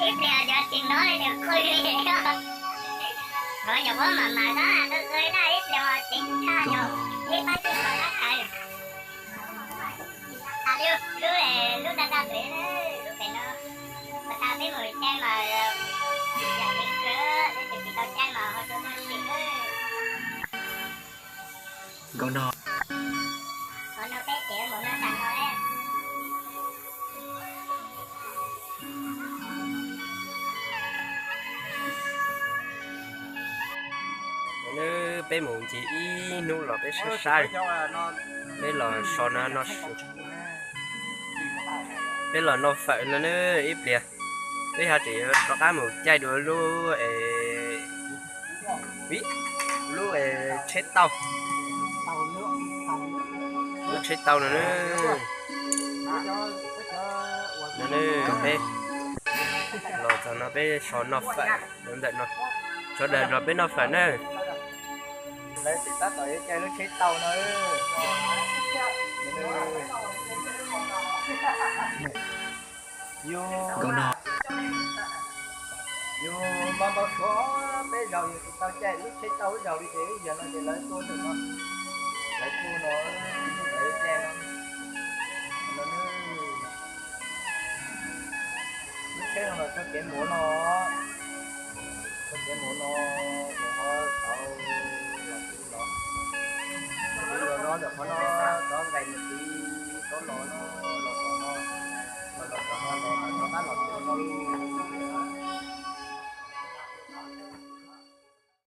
Ib pliag yog tsis hnov li nws qw li. Qhov nyuam qhuav mam mam tab qw qw na, ib pliag mas ceev tshaj yog ib pab tug qhov qab kawg. Lub, lub daj daj pem, lub pem no, mas tas peb mus caij mas yam ceev kawg, peb tus tsis tau caij mas ho rau tau sim. Nkaus no, qhov no peb tiav mus no tas no. Peb mus ncig ib hnub los peb saib saib, peb los so no no, peb los noj fawm no na ib pliag, peb ho tseem rov qab mus caij dua lub, lub tsheb tauj, lub tsheb tauj no na. No na, peb los txog no peb so noj fawm ntawm no, sawv daws nrog peb noj fawm na. Lawv tseem tab tom yuav caij lub tsheb tauj no. Yus, yus npau npau suav peb zaug yus tsis tau caij lub tsheb tauj ib zaug li ces yog no ces lawv tuaj ntawm no, lawv tuaj no, lawv caij no. Lub tsheb no mas txoj kev mus no, txoj kev mus no.